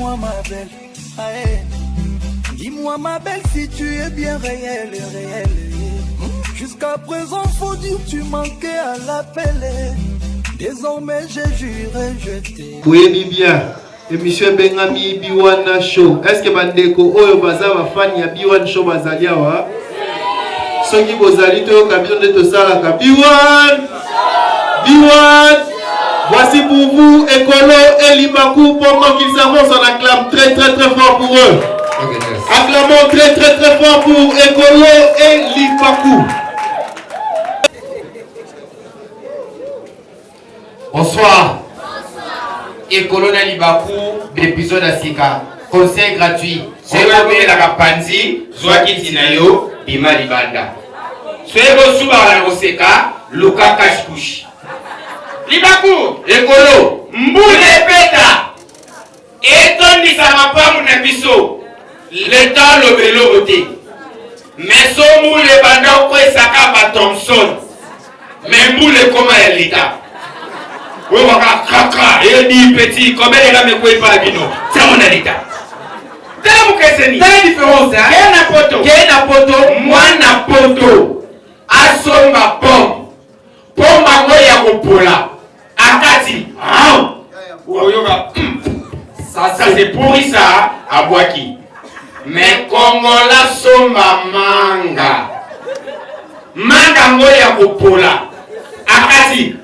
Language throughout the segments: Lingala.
Dis-moi ma belle, aïe. Dis-moi ma belle si tu es bien réelle, réelle. Jusqu'à présent, faut dire tu manquais à l'appel. Désormais j'ai juré, je t'ai. Boyebi bien émission ebengami B1 show. Est-ce que bandeko oyo baza ba fan ya B1 show bazali awa? Soki bozali toyoka bino nde tosalaka B1 B1 Voici pour vous Ekolo et Libaku pendant qu'ils avancent, on acclame très très très fort pour eux. Acclamons très très très fort pour Ekolo et Libaku. Bonsoir. Ekolo na libaku b'episode ya sika. Conseil gratuit. Soki omelaka panzi, zwa kiti na yo, bima libanda. Soki bosubaka na koseka, luka cache couche. Libaku, ekolo, mbula ebeta. Etondisa mapangu na biso. L'etat aloba eloko te. Mais so mbula ebanda okwesaka ba Thomson. Mais mbula ekoma ya l'etat. Oyo baka kaka edi petit kobelela meko epa bino. Tiango na l'etat. Tala mokeseni. Tala différence hein. Kee na poto. Kee na poto. Mwana poto asomba pomme. Pomba ngo ya kopola akati oyoka hmm. ça c'est pourri ça abwaki mais kongola somba manga manga ngo ya kopola akati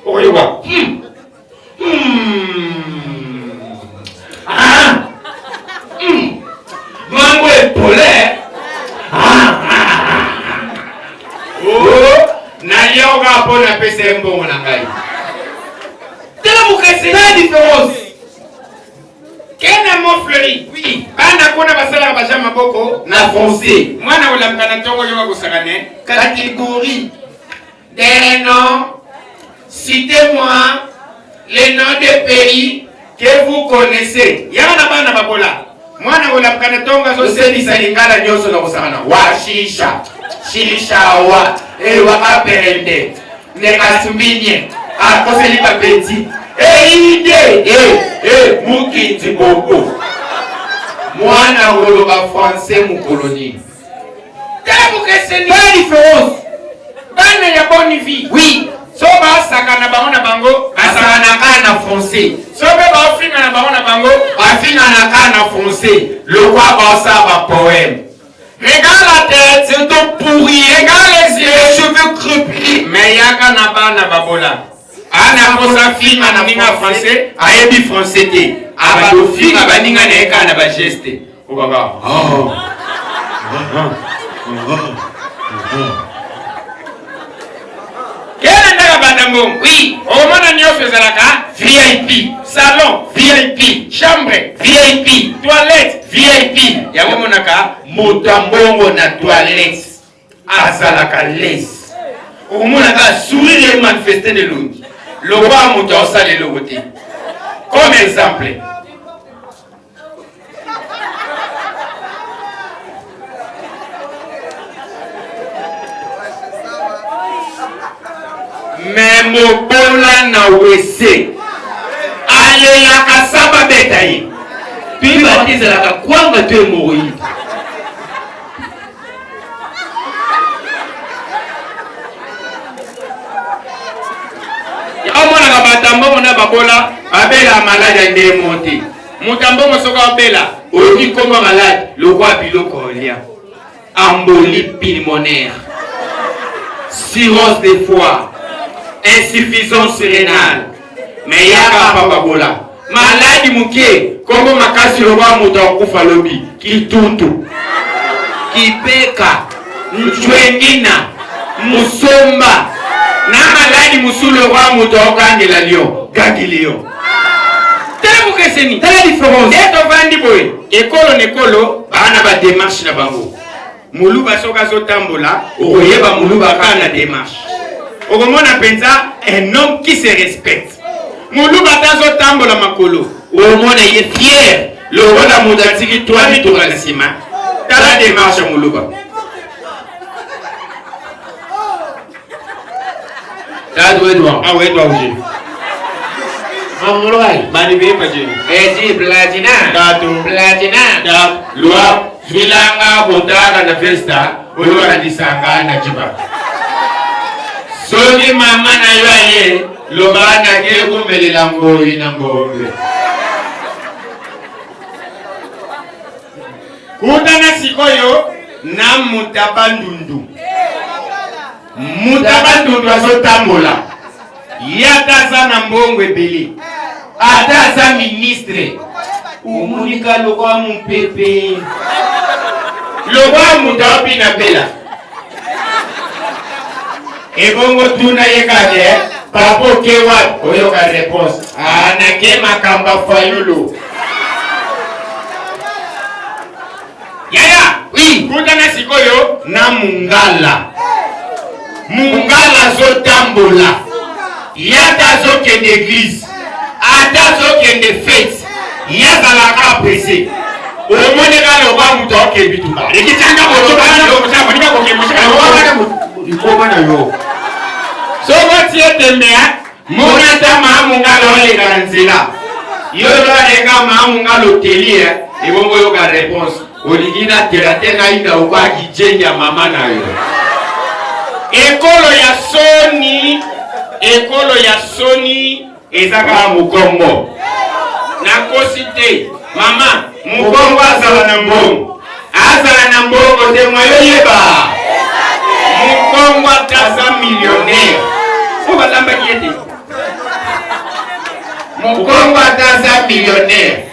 oyoka hmm. Hmm. Ah. Hmm. Mango epole. Ah. Oh, nayoka mpo napesa ye mbongo na ngai. Tala mokasi, tala différence. Kena Montfleury. Oui. Bana kuna basalaka baja maboko na français. Mwana olamuka na ntongo yoka kosaka ne catégorie Des noms, citez-moi les noms des pays que vous connaissez. Yaka na bana babola. Mwana kolamuka na ntongo azoselisa lingala nyonso na kosakana. Wa shisha, shisha wa, e wa kapende, ne kasumbinye, akoseli bapeti. Eide, e, e, mukinzi bobo. Mwana koloba français mokolo nini? Tala bokeseni. Tala différence. Bana ya bonne vie. Oui. So basakana bango na bango, basakana kaka na français. So pe bafinga na bango na bango, bafingana kaka na français. Lokwa basala ba poème. Regarde la tête, c'est un pourri. Regarde les yeux, les cheveux crépus. Mais yaka na bana babola. Ana posa finga na ninga français, ayebi français te. Abafinga baninga na ye kaka na ba geste. Okaka. Oh. Kena ndaka banda mbongo. Oui. Okomona nyonso ezalaka VIP. Salon VIP. Chambre VIP. Toilette VIP. Yango omonaka moto ya mbongo na toilette azalaka lese. Okomona kaka sourire emanifeste na elongi lokola moto aosala eloko te. Comme exemple Me mobola na wese alelaka sa babeta ye. Toyeba te ezalaka kwanga to hemoroïde. Omonaka bato ya mbongo na babola babela maladi ya ndemo te. Moto ya mbongo soki abela oyoki nkombo malade lokwa biloko olia embolie pulmonaire cirrhose de foie insuffisance rénale me yaka papabola maladi moke nkombo makasi lokwa moto akufa lobi kituntu kipeka njwengina musomba na maladi mosusu lokwa moto akokangela lio gangilio tala bokeseni tala différence nde tovandi boye ekolo na ekolo baa na bademarche na bango moluba soki azotambola okoyeba moluba kaka na demarche okomona mpenza un homme qui se respecte moluba ata azotambola makolo omona ye fier lokola moto atiki 3 mituka na nsima tala demarche ya moluba Tala Edouard. Awa Edouard Oje. Mamulwai. Mani bimpe je. Ezi Platina. Tatu. Platina. Ta. Lua. Zwilanga botaka na festa. Oyo na lisanga na jiba. Soki mama na yo aye, loba nake komelela ngoi na ngombe. Kutana sikoyo na mutaba ndundu. Mutaba ndundu azotambola. Ye ata aza na mbongo ebele. Ata aza ministre. Omonika lokwa mopepe. Lokwa moto aopina bela. Ebongo tuna ye kaka, papa oke wapi? Oyoka réponse. Ah, nake makambo ya Fayulu. Yaya, Oui. kutana sikoyo na Mungala. Mungala azotambola. Ye ata azokende église, ata azokende fête, ye azalaka pressé. Omoni kaka lokwa moto aokende bitumba. Ekitanga moto bana moto Likoma na yo. Soko tie tembe Mona ata maa Mungala oleka na nzela. Yo oleka maa Mungala oteli, ebongo oyoka réponse. Olingi natela te ngai na okwaki jengi ya mama na yo. Ekolo ya soni, ekolo ya soni eza kaka mokongo. Nakosi te mama, mokongo azala na mbongo, azala na mbongo te mwa yo yeba. Mokongo ata aza millionnaire, oyo balambaki ye te. Mokongo ata aza millionnaire,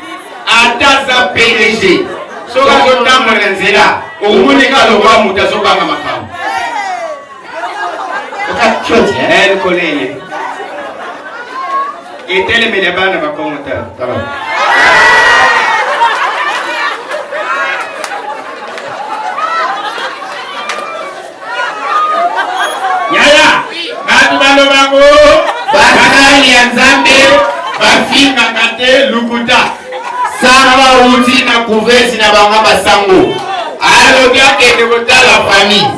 ata aza PDG, soki azotambola na nzela omoni kaka lokola moto azobanga makambo. Koleye etelemeli ya bana bakongo tala. Yaya, bato balobako basali ya Nzambe bafingaka te lukuta. Samba uti na kuvesi na bango basango, alobi akende kotala famille,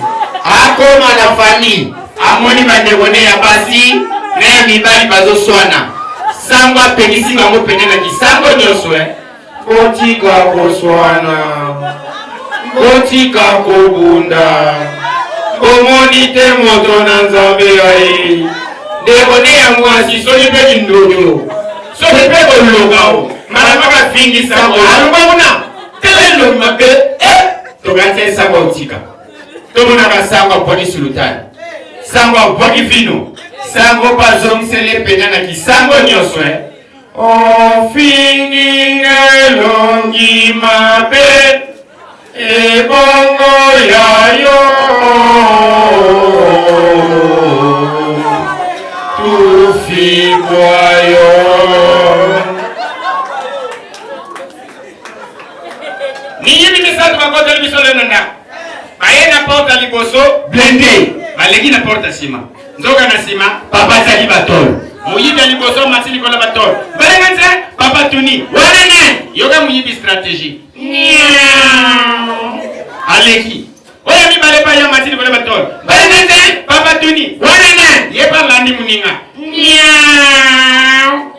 akoma na famille, amoni bandeko ne ya basi na ya mibali bazoswana. Sango apekisi bango pene na kisango nyonso, Kotika koswana, kotika kobunda, omoni te moto na Nzambe aye. Ndeko ne ya mwasi soki mpe kindoto, soki mpe koloka o mbala moko afingisa alongwa kuna tala elongi mabe, tokanisa esango otika. Tomonaka sango abwaki sulutani, sango abwaki vino, sango mpe azongiseli pena na kisango nyonso. Ofingi elongi mabe ebongo ya yo tufibwa yo. Miyibi misato bakoteli biso lelo na ndako, baye na porte ya liboso blindé, baleki na porte ya nsima, nzoka na nsima papa azali batolo. Moyibi ya liboso mati likolo ya batolo, balenga nze papa tuni wana nani? Yoka moyibi stratégie aleki oyo mibale pa ya mati likolo ya batolo, balenga nze papa tuni wana nani? Ye balandi moninga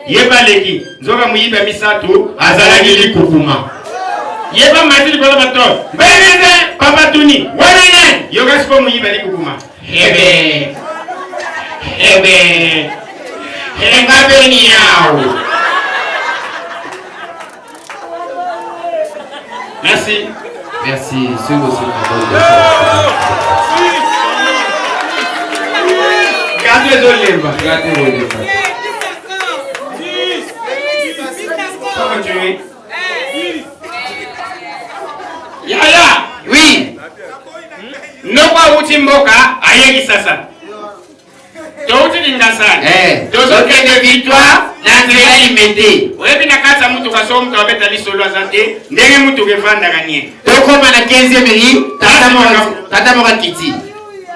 ye baleki, nzoka moyibi ya misato azalaki likukuma. Ye bamati likolo ya batolo, balenga nze papa tuni wana nani? Yoka sikoyo moyibi ya likukuma. Ebe ebe engabeni yawo. Merci. Merci. Gato ezolemba. Gato ezolemba. Yaya. Oui. Noko awuti mboka aye Kisasa, touti Kingasani, tozokende Victoire na nzela Limete. Oyebi na kati ya mutuka so moto abeta lisolo aza te, ndenge mutuka evandaka nie. Tokóma na 15 mili, tata moko akiti.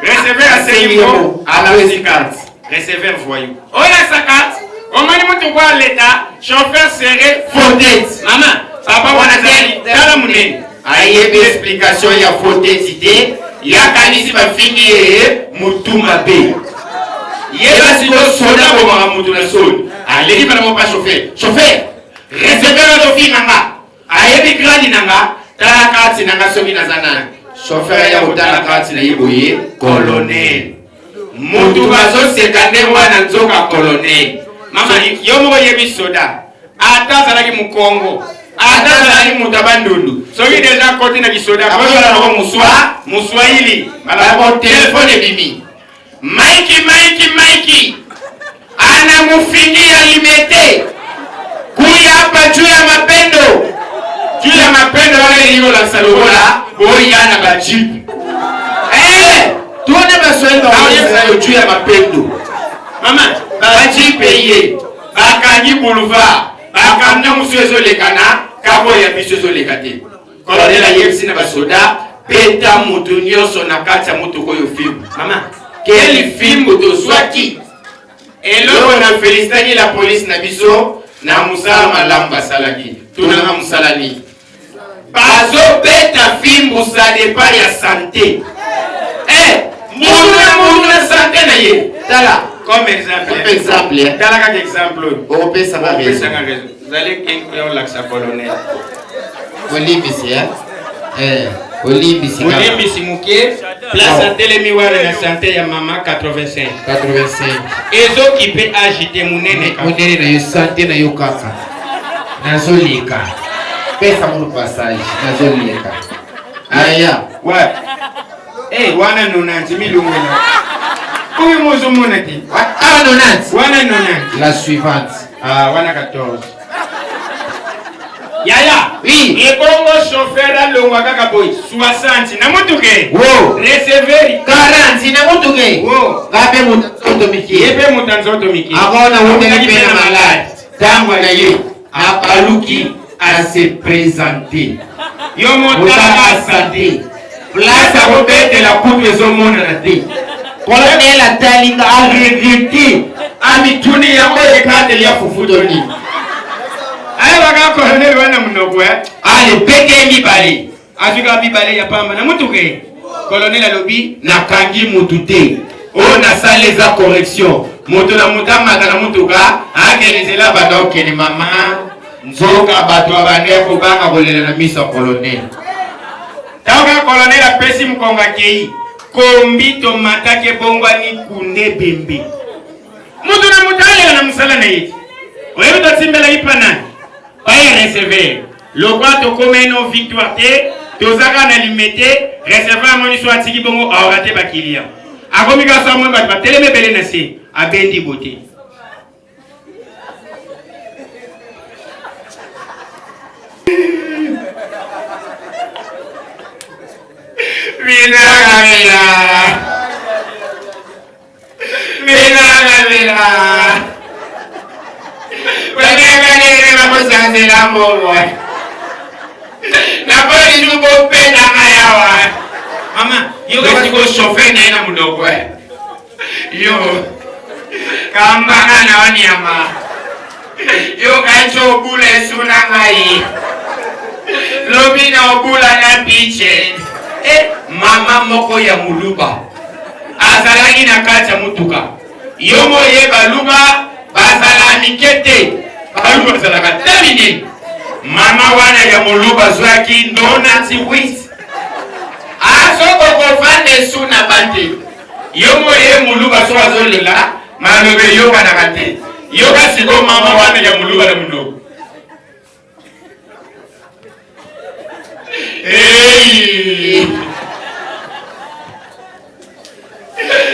Receveur asengi mo alapesi carte, receveur voyou oyo asa carte, omoni mutuka aleta chauffeur serré fauteuil. Mama papa wana azali tala monene. Ayebi explication ya fauteuil te, yakanisi bafingi ye mutu mabe. Yeba sikoyo soda abomaka moto na soni. Aleki mbala moko pa chauffeur. Chauffeur, receveur azofinga nga. Ayebi grade na nga, tala kati na nga soki naza nani. Chauffeur aya kotala kati na ye boye, colonel. Mutu bazoseka ndenge wana nzoka colonel. Mama, yo moko yebi soda. Ata azalaki mukongo, ata azalaki moto ya bandundu. Soki deja akoti na kisoda, akozala nako muswa, muswahili. Malako telefone ebimi. Mike, Mike, Mike anamufingia limete kuya hapa juu ya mapendo, juu ya mapendo wana elingi kolakisa lokola boya na bajipe. Eh, tuone baswahili baoyebisa yo juu ya mapendo. Mama, bajipe ye bakangi boulevard, bakamio mosusu ezoleka na kabo ya biso ezoleka te. Colonel ayebisi na basoda beta moto nyonso na kati ya motuka oyo fimbu. Mama, quel fimbu tozwaki? Eloko na felicitaki la police na biso na mosala malamu basalaki. Tunanga mosala nini? Bazobeta fimbu ça dépend ya sante. Eh, moto na moto na sante na ye. Tala. Comme exemple. Comme exemple. Tala kaka exemple oyo. Okopesanga raison. Okopesanga raison. Zali kenke olakisa colonel. Olimbisi eh? Eh, olimbisi. Olimbisi moke. Place atelemi wana na sante ya mama 85. 85. Ezokipe age te munene kaka. Munene na yo sante na yo kaka. Nazoleka. Pesa mono passage. Nazoleka. Aya. Ouais. Eh, wana 90 milongwela. Oyo mozomona te. Ah, 90. Wana 90. La suivante. Ah, wana 14. Yaya. Oui. Ebongo chauffeur alongwa kaka boye 60 na motuke. Wo. Receveur 40 na motuke. Wo. Ngape moto nzoto mike. Ye pe moto nzoto mike. Akona wuteli pe na malade. Tango na ye abaluki a se présenter. Yo motala santé. Place akobetela kutu ezomonana te. Colonel atali nga a regrette amituni yango ekateli ya fufu to nini. Ayebaka colonel wana monoko eh. Ale pete mibale. Azwika mibale ya pamba na motuka. Colonel alobi nakangi mutu te. Oyo nasali eza correction. Moto na moto amata na motuka akende nzela banda okende mama nzoka bato babandaki kobanga kolela na miso ya colonel. Ntango kaka colonel apesi mokongo akei, kombi tomataki ebongwani kunde bembe. Moto na moto alela na mosala na ye. Oyebi totimbelaki mpa nani? Pa ya receveur. Lokwa tokomai no victoire te, tozaka na limete, receveur amoni so atiki bongo aorate ba client. Akomi kaka so amoni bato batelemi ebele na se, abendi bote. Mina mina. Mina mina. Bane bakosanzela mbongo. Naponi bopenda ngai awa. Mama, yo kasi ko chauffeur na ye na monoko. Yo kambanga na yo nyama. Yo kanti obula esu na ngai. Lobi na obula na piche. Eh, mama moko ya muluba azalaki na kati ya motuka. Yo moye baluba bazala mike te. Baluba bazalaka te minene. Mama wana ya muluba azwaki ndonati wis. Azokokofanda esu na bate. Yo moye muluba so azolela maloba eyokanaka te. Yoka sikoyo mama wana ya muluba na monoko. Hey!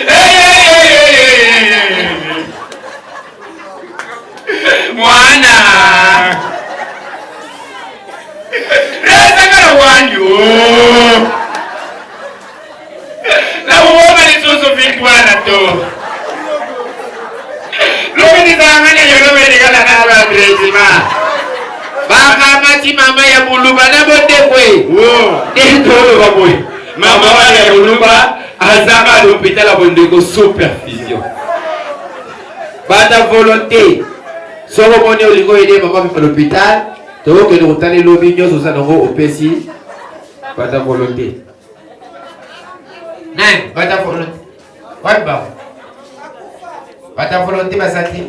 Hey, hey, hey, hey, hey, hey. Mwana! Resakala wanyu! Nakuomba lisusu victoire to. Lobi nizangana yolobelikala na ba Bakamati mama ya muluba na bondekwe. Nde toloba boye. Mama wana ya muluba azaka na hôpital ya bondeko sous perfusion. Banda volonté. Soko omoni olingi oyede mama mpe na hôpital, tokokende kotala elobi nyonso oza nango opesi banda volonté. Nani banda volonté? Wapi bango? Bata volonté baza te.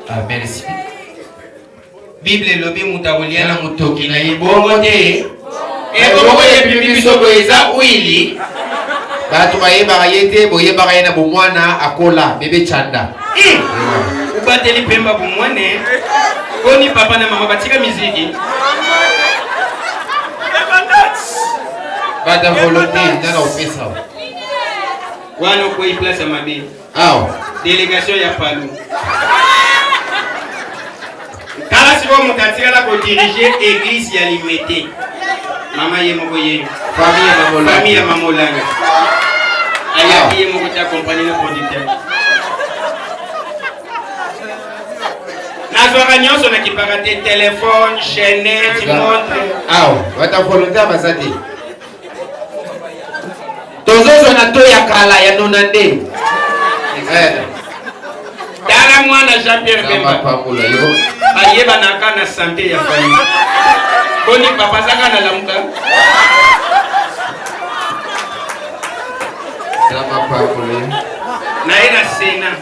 Ah, merci. Bible elobi moto akolia na motoki na ye bongo te. Ebongo ebimi biso boye eza huili. Bato bayebaka ye te, boyebaka ye na bomwana akola bebe chanda. Obateli pemba bomwane boni papa na mama batika miziki. Bata volonté nana opesa. Wana okwei place ya mabe. Awa. Delegation ya Palu. Tala sikoyo moto atikala kodirige eglise ya Limete. Mama ye moko ye. Famille ya Mamolangi. Ayaki ye moko te accompagné na producteur. Nazwaka nyonso na kipaka te telefone, chaînette, montre. Awa, bata volontaire baza te. Tozozwa na to ya kala ya nona nde. Eh. Tala mwana Jean-Pierre Bemba. Bayebanaka na sante ya famille. Boni papa azaka na lamuka. Na ye na Sénat.